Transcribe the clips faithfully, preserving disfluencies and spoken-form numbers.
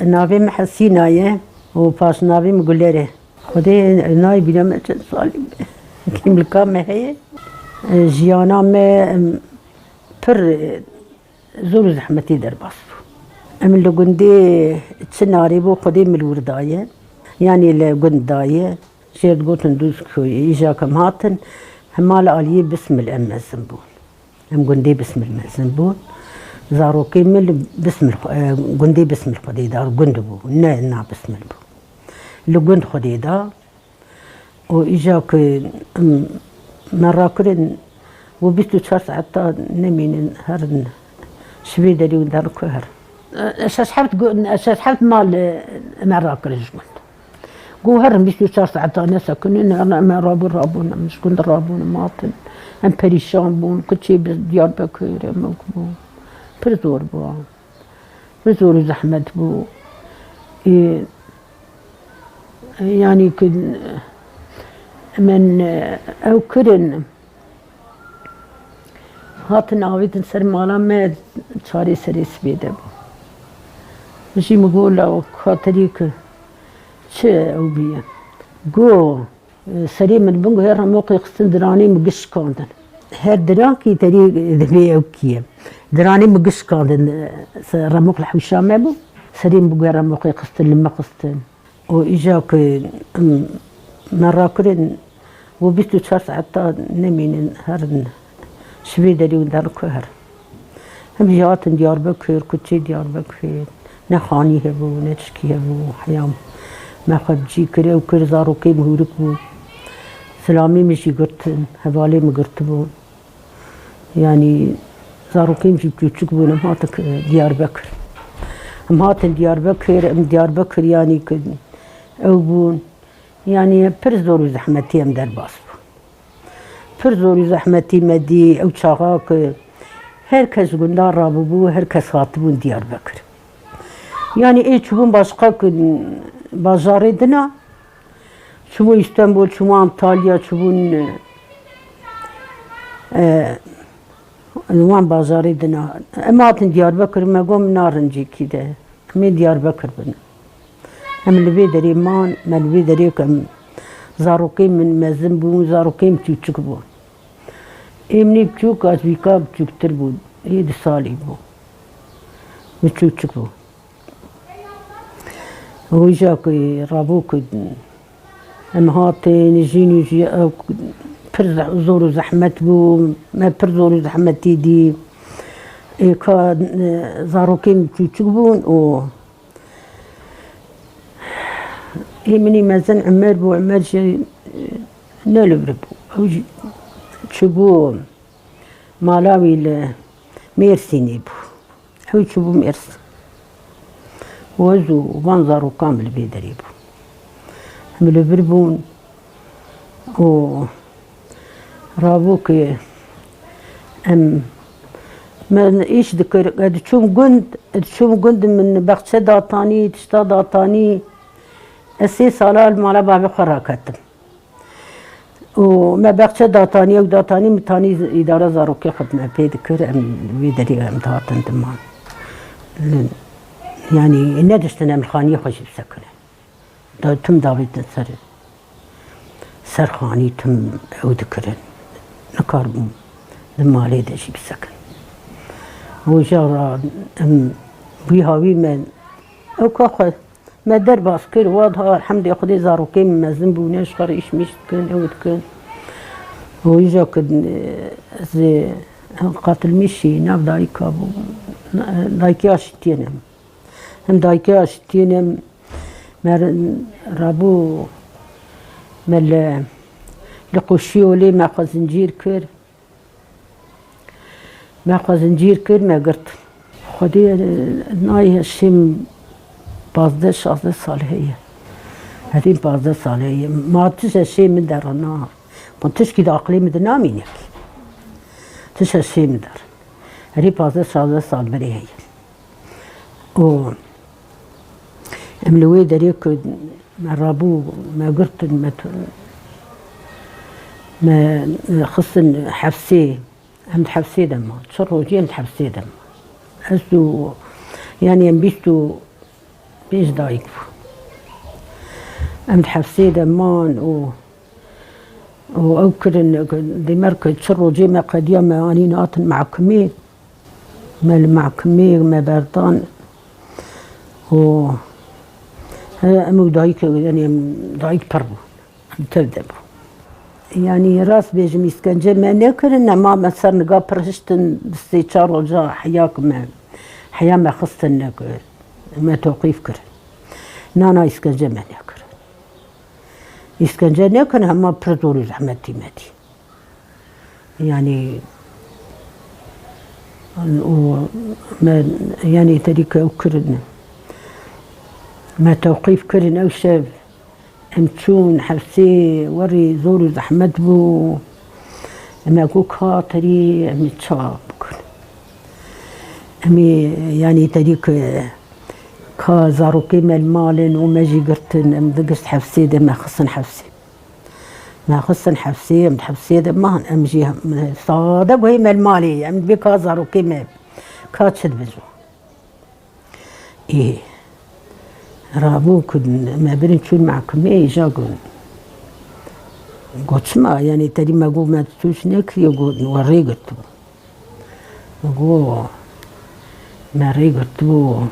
Navê min Hesîna ye û paşnavê min Guler e. Xwedê nayê bîra me çend salî be. Kîmlika me heye. Jiyana me, em, pir, e, zor û zehmetî derbas bû. Em li gundê Çinarê bû, Xwedê min li wir daye. Yanî li gund daye. Jê digotin Dûzkuyê. Îja ke em hatin, hema li aliyê Bismil em mezin bûn. Em gundê Bismil mezin bûn. Zarokê min li Bismil xwe, e, gundê Bismil Xwedê da, gund bû. Ne na Bismil bû. Li gund Xwedê da. Û îja ku, em, me rakirin, û bîst û çar saeta nemînin, herin ji vê derê û derin ku herin. E, şeş heft gu-, e, şeş heft mal, e, me rakirin ji gund. Got herin bîst û çar saeta nesekinin, herin em rabûn, rabûn, em ji gund rabûn, em hatin. Em perîşan bûn, kuçê bi Diyarbekir, em wek bû. Pir zor bû. Pir zor û zehmet bû. Ê, yanî ku min, e, ew kirin, hatin avêtin ser mala me, çarê serê sibê de bû. Min jî min got, "Law, ka te dî ku çi ew bûye?" Got, Serê min li bin guhê remoqê xistin, diranê min giş şikandin. Her dirankî terî divê ew kî ye. Diranê min giş şikandin, se-, remoq li hewşa me bû. Serê min guhê remoqê xistin, li min xistin. Û îja ku, em, me rakirin, û bîst û çar saeta nemînin, herin ji vê derê û derin ku herin. Em jî hatin Diyarbekir, kuçê Diyarbekirê, ne xanî hebû, ne tişkî hebû, heya me xwe bi cî kir, ew kir, zarokê min hûrik bû. Silamê min jî girtin, hevalê min girtibû. Yanî zarokê min jî çûçik bûn, em hatin Diyarbekir. Em hatin Diyarbekir, em Diyarbekir yanî ku ew bûn. Yanî pir zor û zehmetî em derbas bûn. Pir zor û zehmetî me dî, ew çaxa ku her kes ji gundan rabûbû, her kes hatibûn Diyarbekir. Yanî ê çûbûn başqa ku bajarê dina, çûbûn Îstanbul, çûbûn Antalya, çûbûn, e, wan bajarê dina. Em hatin Diyarbekir, me got, "Min narincî kî de." Em ê Diyarbekir bin. Em li vê derê man, me li vê derê ku em zarokên min mezin bûn, zarokên min çûçik bûn. Ê min ê biçûk, ez vîka biçûktir bû. Ê du salî bû. Min çûçik bû. Roja ku rabû ku em hatin, jîn û jî ew pir ze-, zor û zehmet bû, me pir zor û zehmetî dî. Ê ka, e, zarokên çûçik bûn û ê min î mezin Emer bû, Emer jî, e, ne li vir bû. Ew jî çûbû mala wî li Mêrsînê bû. Ew çûbû Mêrsîn. Û ez û van zarokan min li vê derê bûn. Em li vir bûn û rabû ku em, me îş dikir, ez diçûm gund, ez diçûm gund min bexçe datanî, tişta datanî. Ez sê sala li mala bavê xwe raketim. Û me bexçe datanî, ew datanî, min tanî îdara zarokê xwe me pê dikir, em wê derê em dihatin diman. Li, yanî nediştin em li xaniyê xwe jî bisekinin. Da tim davêtin ser, ser xanî tim ew dikirin. Nikaribûn di malê de jî bisekin. Roja ra em wî hawî me ew ka xwe Me derbas kir, wa daha elhemdê Xwedê zarokê min mezin bûne, ji xwe re îş mîş dikin, ew dikin. Û îja ku, e, ez ê qatilmîşî nav dayika bû. Dayikê aşitiyê ne. Hem dayikê aşitiyê ne, me re-, rabû me li, li Qoşiyolê me xwe zincîr kir. Me xwe zincîr kir, me girt. Xwedê, e, nayê şêm pazdeh şazdeh sal heye. Herî pazdeh sal heye. Ma tişt şêm min de re na. Ku tişkî di aqilê min de namîne kî. Tişt şêm min de re. Herî pazdeh şazdeh sal berê heye. Û em li wê derê ku me rabû, me girtin, me tu-, me xistin hepsê, em di hepsê de ma. Çi rojî em di hepsê de ma. Ez û, yanî em bîst û, Pêş dayik bû. Em di hefsê de man û, û ew kirin, demer ku çi rojê me qediya me anîn hatin mehkimê. Me li mehkimê me berdan û he, em û dayik, yanî em dayik pir bû. Em tev de bû. Yanî rast bêjim îskence me nekirin, nema me ser niga pir hiştin, sê çar roja heya ku me, heya me xistin ne ku me toqîf kirin. Na na îskence me nekirin. Îskence nekin hema pir zor û zehmetî me dî. Yanî û me yanî terî ke ew kirin. Me tewqîf kirin ew şev. Em çûn hefsê werî zor û zehmet bû. Em ê ku ka terî em ê ça bikin. Em ê yanî terî ke ka zarokê me li mal in û me jî girtin, em digist hefsê de me xistin hefsê. Me xistin hefsê, em di hefsê de man, em jî hem, sade guhê me li malê ye, em dibê ka zarokê me, ka çi dibin ji wan. Ê, rabû ku me birin çûn mehkimê, îja got, got, çima, yanî terî me got me suç nekiriye, got, we rê girtibû. Got, me rê girtibû,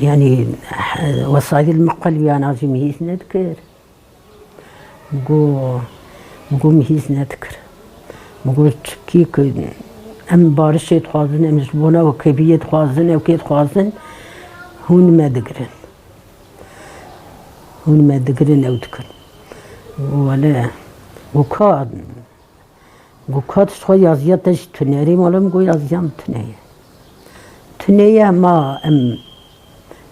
yanî, he, wesayîl min qelbiyan a jî min hîs nedikir. Min got, min got, min hîs nedikir. Min got, çikî ku em barişê dixwazin, em ji bona wekeviyê dixwazin, ewkê dixwazin, hûn me digirin. Hûn me digirin, ew dikin. Wele, got, ka Got, ka tu ji xwe yaziya te jî tune ye. Erê, mala min got, yaziya min tune ye. Tune ye, hema em,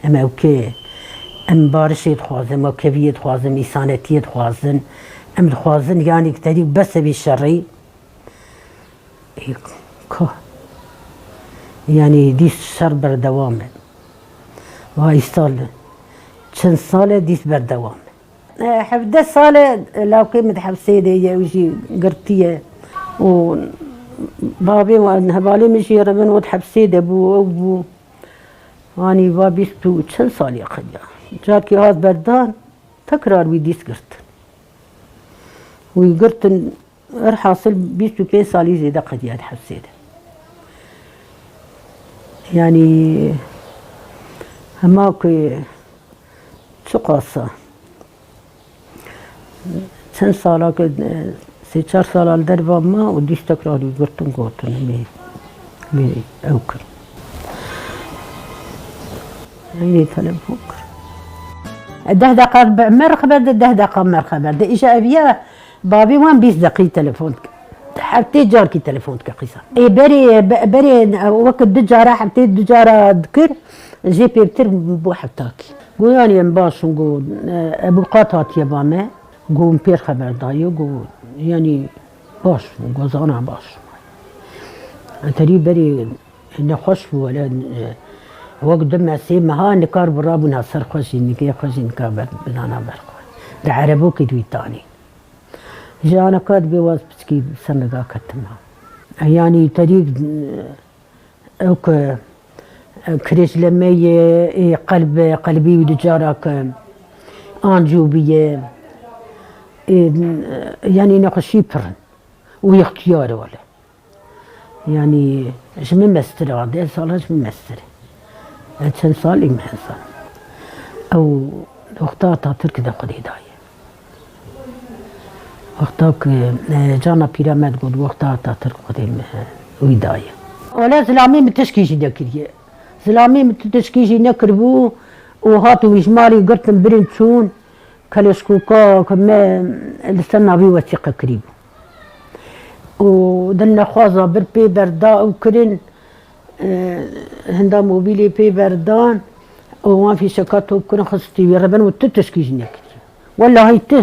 em ewkê, em barişê dixwazin, em ewkeviyê dixwazin, em îsanetiyê dixwazin. Em dixwazin, yanî, terî bes e vî şerî. Ê, ka. Yanî, dîs şer berdewam e. Va îsal çend sal e, dîs berdewam e. E, hevdeh sal e lawkê min di hepsê de ye, ew jî girtiye. Û bavê wan, hevalê min jî revin û di hepsê de bû, ew bû. Anî va bîst û çend salî qediya. Carkî hat berdan, tekrar wî dîs girtin. Wî girtin, her hasil bîst û pênc salî zêde qediya di hepsê de. Yanî hema ku çiqasa Çend sala ke, e, sê çar sala li derva ma û dîs tekrar wî girtin gotin, wî, wî ew kir. Wî telefon kir. Deh deqa bi me re xeber de, deh deqa me re xeber de. Îja ev ya bavê wan bîst deqî telefon dike. Heftê carkî telefon dike qîsan. Ê berê, be-, berê, e, wek du cara, heftê du cara dikir, jê pêvtir bû heftakî. Got, yanî em baş in, got, e, Ebûlqat hatiye ba me, got, min pêr xeber daye, got, yanî baş bû, got, zana baş. Terî berê nexweş bû, wele, e, wek du meh, sê meha nikar bû rabûna ser xwe jî, nikê xwe jî nika ber, bilana ber xwe. Di erebokê dû tanî. Ji anaka dibê waz piçkî ser niga ketime. Yanî terî, e, Ew ku, e, kirêjlemeyê, ê qelb, qelbî wî di cara ku ancû bûye, ê, yanî nexweşî pir in û ixtiyar e wele. Yanî ji min mestir e, deh sala ji min mestir e. E, çend salî min hesa. Ew wexta Atatürk de Xwedê daye. Wexta ku, e, cana pîra me digot, wexta Atatürk Xwedê me wî daye. Wele zilamê min tişkî jî nekiriye. Zilamê min tu tişkî jî nekiribû û hatin wî ji malê girtin birin çûn, keleşkoka ku me li ser navî wesîqe kirîbû. Û di nexwaza bir pê berda ew kirin, e, hinda mobîlê pê berdan û wan fîşeka top kirin xistî wî reben û tu tişkî jî nekiriye. Wellahî tu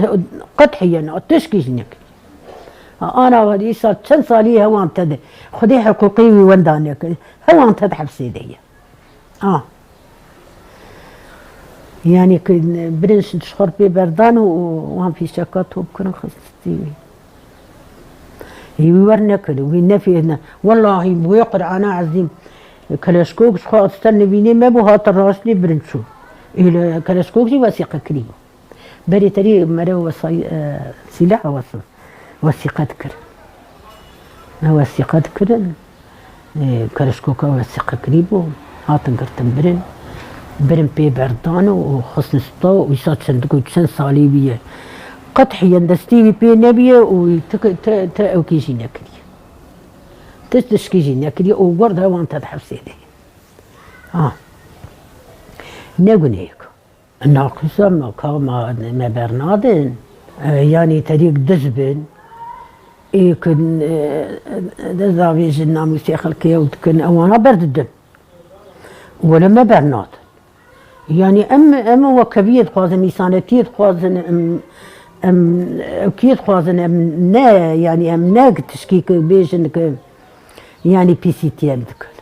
qet heye na, tişkî jî nekiriye. Ha, ana dîsa çend salî hewan te de. Xwedê hiqûqê wî wenda nekir. Hewan te di hepsê de ye. A. Yanî ku birin ji xwe pê berdan û wan fîşeka top kirin xistî wî. Ê wî wer nekir, wî nefê ne. Wellahî bi wê Qur'ana ezîm, keleşkok ji xwe ser nivînê me bû, hate raştê birin çû. Ê li Kereşkok jî wesîqe kirî bû. Berê terî mere wesay-, e, sîleha wes-, wesîqe dikir. Me wesîqe dikirin. Ê, Kereşkoka wesîqe kirî bû. Hatin girtin birin. Birin pê berdan û, û xistin sta û îsa çend ku çend salî wî ye. Qet hiyendestî wî pê nebîye û ti, ti, ti ewkî jî nekiriye. Ti tişkî jî nekiriye û wer de wan te di hepsê de. Ha. Ne guneyek. Naqîsa me ka ma, me bernadin. E, yanî terîk diz bin. Ê ku, e, dest davêjin namûsê xelkê ew dikin, ewana berdidin. Wele me bernadin. Yanî em, em wekeviyê dixwazin, îsanetiyê dixwazin, em, em ewkiyê dixwazin, em ne, yanî em ne tişkî ku bêjin ku yanî pîsîtiyê em dikin.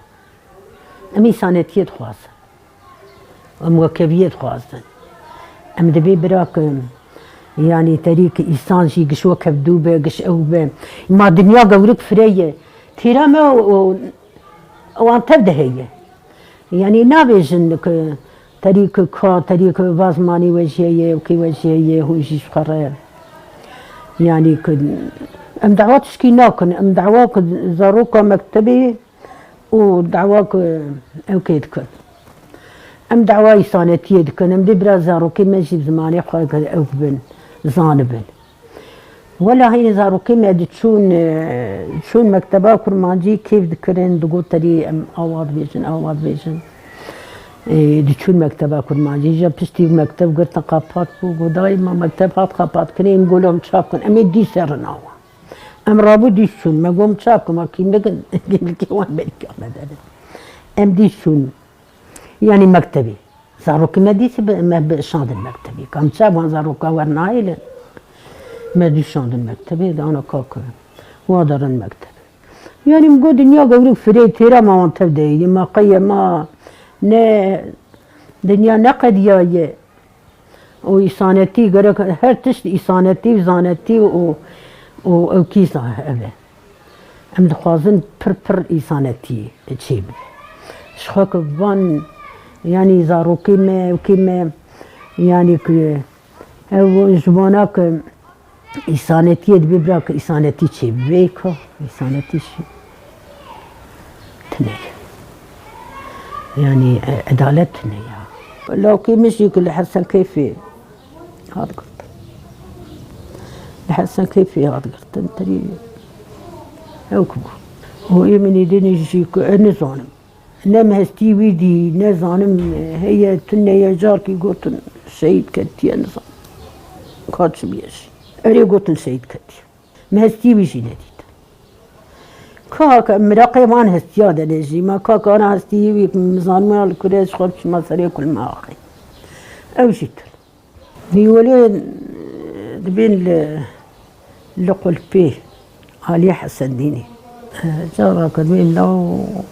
Em îsanetiyê dixwazin. Em wekeviyê dixwazin. Em dibê bira ku, yanî terî ku îsan jî giş wekevdû be, giş ew be. Ma dinya gewrik firê ye. Têra me û, û wan tev de heye. Yanî nabêjin ku terî ku ka, terî ku va zimanî we jî heye, ewkê we jî heye, hûn jî ji xwe re. Yanî ku em dawa tişkî nakin, em dawa ku zaroka mektebê û dawa ku ew kê dikin. Em dawa îsanetiyê dikin. Em dê bira zarokê me jî bi zimanê xwe ew bibin, zanibin. Wela hînî zarokê me diçûn, e, diçûn mekteba kurmancî kêf dikirin, digot terî em awa dibêjin, awa dibêjin. E, diçûn mekteba kurmancî. Îja piştî mekteb girtin qapat bû, got dayê ma mekteb hat qapat kirin, em golam çap kin, em ê dî serin awa. Em rabû dîs çûn. Me got, "Çav ku me kî bikin, kî wan berî ka me derin." Em dîs çûn. Yanî mektebê. Zarokê me dîsî bi, me bi şandin mektebê. Kam çav wan zaroka wer nahêlin. Me dî şandin mektebê, de ana kak. Wa derin mektebê. Yanî min got, dinya gewrik firê têra me wan tev de ye. Ma qeye ma ne dinya ne qediyaye. Û îsanetî gerek her tişt îsanetî û zanetî û, û ewkî za-, ev e. Em dixwazin pir pir îsanetî çêbibe. Ji xwe ku van, yanî zarokê me, ewkê me, yanî ku ew ji wana ku Îsanetiyê dibê bira ku îsanetî çêbibe, ka îsanetî jî tune ye. Yanî, e, edalet tune ya. Lawkê min jî ku li Hesen Keyfê hat girtin. Li Hesen Keyfê hat girtin, terî ew ku bû. Û ê min ê dinê jî ku ez nizanim. Ne me hestî wî dî, ne zanim heye, tune ye, carkî gotin şehîd ketiye, nizam ka çi bûye jî. Erê gotin şehîd ketiye. Me hestî wî jî nedît. Ka ke miraqê wan hestiya de ne jî, ma ka ke ana hestî wî, min zanibûna li kurê ji xwe biçima serê kulma axê. Ew jî tune. Dîwelê dibên li, li qulpê aliyê Hesendînê. Cara ke dibên law,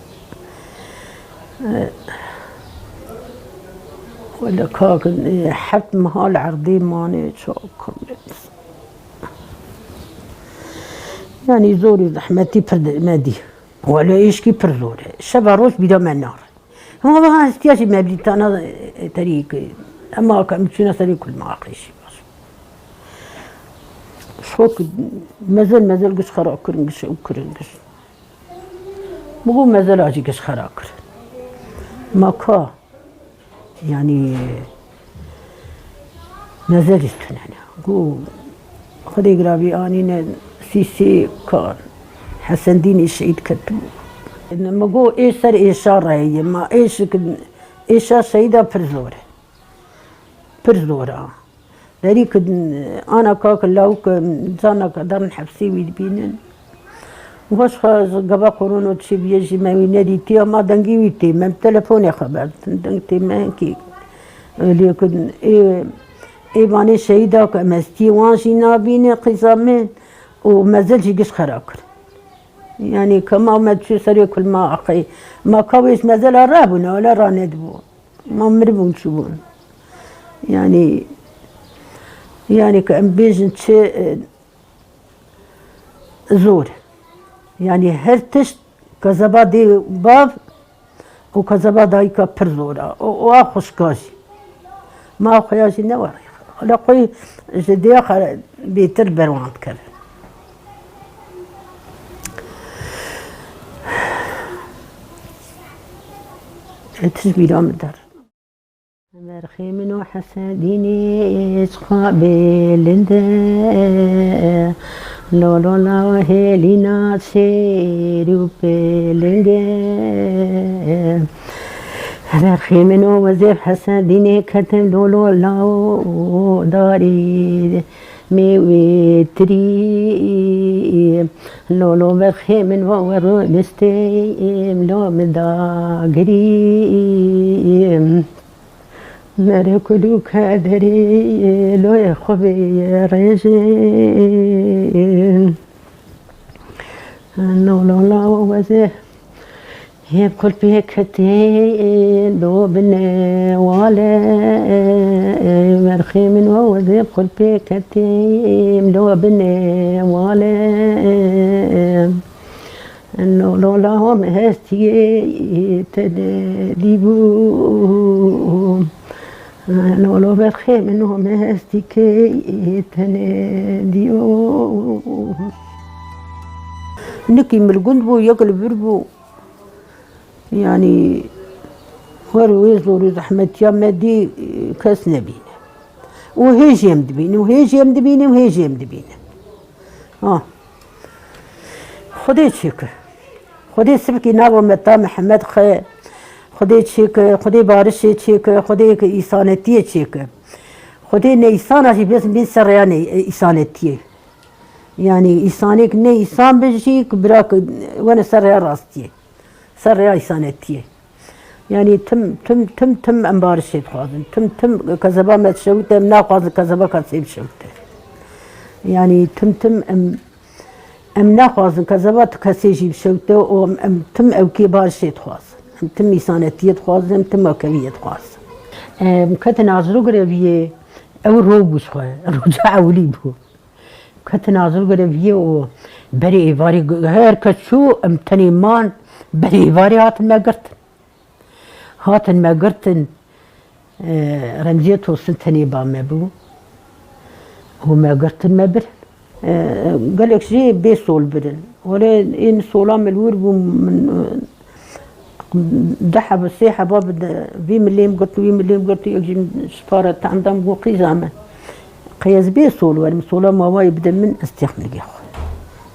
wele kakin, heft meha li erdê mane, çok kamlet. Yanî zor û zehmetî pir di-, me dî. Wele êşkî pir zor e. Şeva roj bîra me nare. Hema wiha hestiya jî me bî tana, e, terî ki, hema ke em çûne serê kulma aqê jî baş. Şok mezel mezel giş xera kirin, giş ew kirin, giş. Min got mezela jî giş xera kirin. Ma ka, yanî, mezel jî tune ne. Got, Xwedê giravî anîne sîsê ka Hesendînê şehîd ketibû. Min got, ê ser êşa re ye, ma êşik, êşa şehîda pir zor e. Pir zor e. Derî ku ana ka ku lawik carna ke derin hepsê wî dibînin. Xweş xwe ji gava korono çêbûye jî me wî nedîtiye, ma dengê wî tê me, bi telefonê xeber ditin, deng tê me hinkî. Lê ku ê, ê vanê şehîda ku em hestiyê wan jî nabînin qîza min û mezil jî giş xera kir. Yanî kema me çû serê kulma aqê, ma ka wê ji mezela rabûne, wele ranedibû. Ma miribûn çûbûn. Yanî, yanî ku em bêjin çi, e, zor. Yanî her tişt kezeba dê û bav û kezeba dayika pir zor e. Û, û a xwişka jî. Ma xwe ya jî ne werî. Xwela xwe ji diya xwe bêtir ber wan dikeve. Ê tij bîra min der. Berxê min û hesedînê ji xwe bilind e. Lolo la hêlîna şêr û piling e. Berxê min û wezêf hesedînê ketim lolo la û darî. Mêwêtirî, lolo berxê min va we rûniştê, lo min dagirî. Mere kulû kederê, loyê xwe bê rêjê. Lolo la wezê. Hê bi xulpê ketê do binê wale, berxê min we wezê bi xulpê ketê do binê wale. Lo, lo, la hom hestiyê tenê dîbû. Lo, lo, berxê min hom hestîkê tenê dîyo. Nikî min li gund bû, yek li vir bû. Yanî wer wê zor û zehmetiya me dî kes nebîne. Û hê jî em dibînin, û hê jî em dibînin, û hê jî em dibînin. Ha. Xwedê çêke. Xwedê sibkî nava me ta Mihemed xe. Xwedê çêke, Xwedê barişê çêke, Xwedê ke îsanetiyê çêke. Xwedê ne îsana jî bes bin ser rêya ne îsanetiyê. Yanî îsanêk ne îsan be jî ku bira ku wene ser rêya rastiyê. Ser rêya îsanetiyê. Yanî tim, tim, tim, tim em barişê dixwazin. Tim, tim kezeba me dişewite, em naxwazin kezeba kesê bişewite. Yanî tim, tim em, em naxwazin kezeba tu kesê jî bişewite û em, em tim ewkê barişê dixwazin. Em tim îsanetiyê dixwazin, em tim ewkeviyê dixwazin. Em ketin azro greviyê, ew roj bû ji xwe, roja ewilî bû. Ketin azir greviyê û berê êvarê g-, her kes çû, em tenê man, berê êvarê hatin me girtin. Hatin me girtin, e, Remziye Tosin tenê ba me bû. Û me girtin me birin. E, gelek jê bê sol birin. Wele ên sola min li wir bû, min, e, Du heba, sê heba bi de, vî milê min girt, wî milê min girt, yek jî ji para te endam got, qîza min. Qey ez bê sol werim, sola mawayê bide min, ez têxim nigê xwe.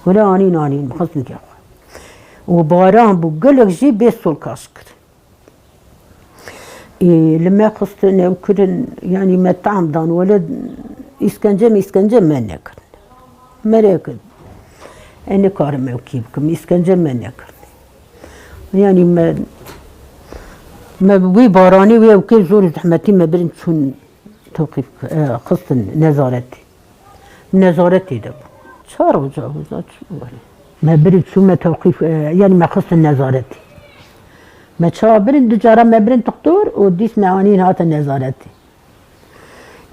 Wele anîn, anîn, min xist nigê xwe. Û baran bû, gelek jî bê sol kaş kir. Ê, li me xistin ew kirin, yanî me tam dan, wele îskence, îskence me nekirin. Me nekirin. Ez nikarim ew kî bikim, îskence me nekirin. Yanî me, me bi wî baranî wê ewkê zor û zehmetî me birin çûn tewqîf, e, xistin nezaretê. Nezaretê de bû. Çar roja, roja çû were. Me birin çû me tewqîf, e, yanî me xistin nezaretê. Me çawa birin, du cara me birin doktor û dîs me anîn hatin nezaretê.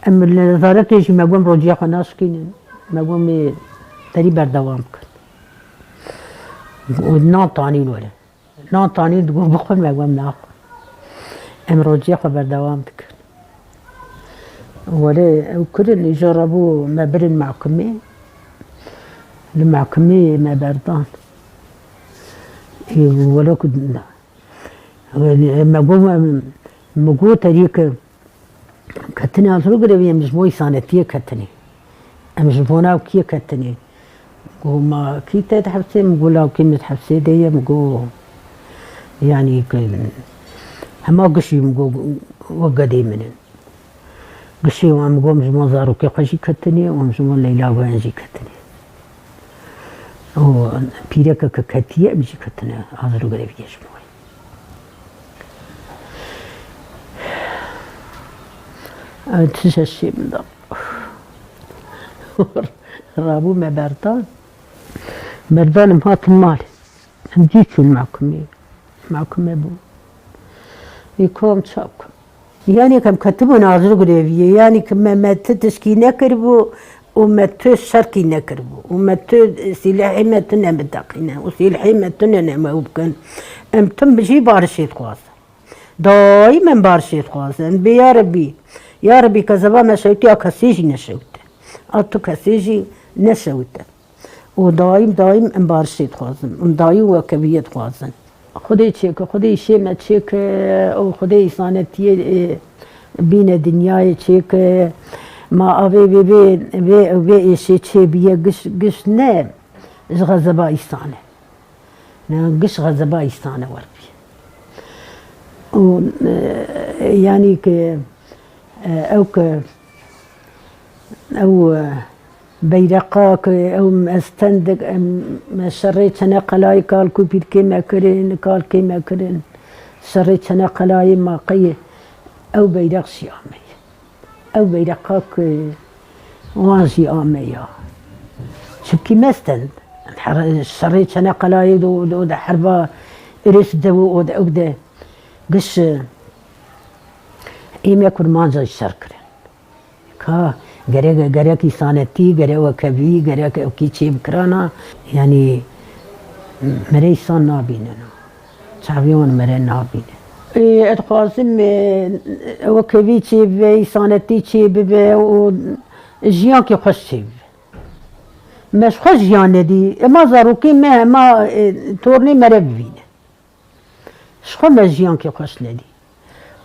Em li nezaretê jî me got, em rociya xwe naşikînin. Me got, em ê derî berdewam bikin. Û nan tanîn were. Nan tanîn digot, bixwin, me got, em naxwin. Em rociya xwe berdewam dikin. Were ew kirin, îja rabû me birin mehkimê. Li mehkimê me berdan. Ê, were ku, me got, em, me got, terî ke Ketinê azro girevî, em ji bo îsanetiyê ketinê. Em ji bo navkiyê ketinê. Go, ma kî te di hepsê? Min go, lawkê min di hepsê de ye. Min go, yanî ke hema gişî, min go, wek gedê min in. Gişê wan, min go, em ji bo zarokê xwe jî ketinê û em ji bo Leyla Guyan jî ketinê. Û pîreke ke ketiye, em jî ketine azro gireviyê ji bo wê. Ew tije şê min da. Rabû me berdan. Berdan em hatin malê. Em dî çûn mehkumê. Mehkume bû. Ê kom çaw kim? Yanî ke em ketibûn azir greviyê, yanî ke me, me ti tişkî nekiribû û me tu şerkî nekiribû û me tu sîlehê me tune biteqîne û sîlehê me tune ne me û bikin. Em tim jî barişê dixwazin. Daîm em barişê dixwazin. Bê ya Rebî, Ya Rebî, kezeba me şewitî, a kesê jî neşewite. A tu kesê jî neşewite. Û daîm, daîm em barişê dixwazin. Em daîm wekeviyê dixwazin. Xwedê çêke, Xwedê îşê me çêke û Xwedê îsanetiyê, e, bîne dinyayê çêke. Ma avê vê, vê, vê, vê êşê çêbiye giş, giş ne ji xezeba îsane. Ne, giş xezeba îsane werbiye. Û, e, yanî ki, e, ew ki, ew, e, beyreqa ki, ew me stendik, em, me şerê çene qelayî kal ku pîrkê me kirin, kalkê me kirin, şerê çene qelayî ma qey ew beyreq jî ameye. Ew beyreqa ku wan jî ameya. Çimkî me stend. Her-, şerê çene qelayê do, do de herba iris de û o de, ew de giş, ê me kurmanca şer kirin. Ka gerek, gerek îsanetî, gerek wekevî, gerek ewkî çê bikirana, yanî mere îsan nabînin. Çavê wan mere nabînin. Ê, ez dixwazim, ê, wekevî çê bibe, îsanetî çê bibe û jiyankî xweş çê bibe. Me ji xwe jiyan nedî. Ema zarokê me, ema, ê, tornê mere bivîne. Ji xwe me jiyankî xweş nedî.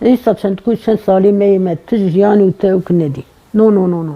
Îsa çend ku çend salî me yê me tu jiyan û te ewk nedî. No, no, no, no.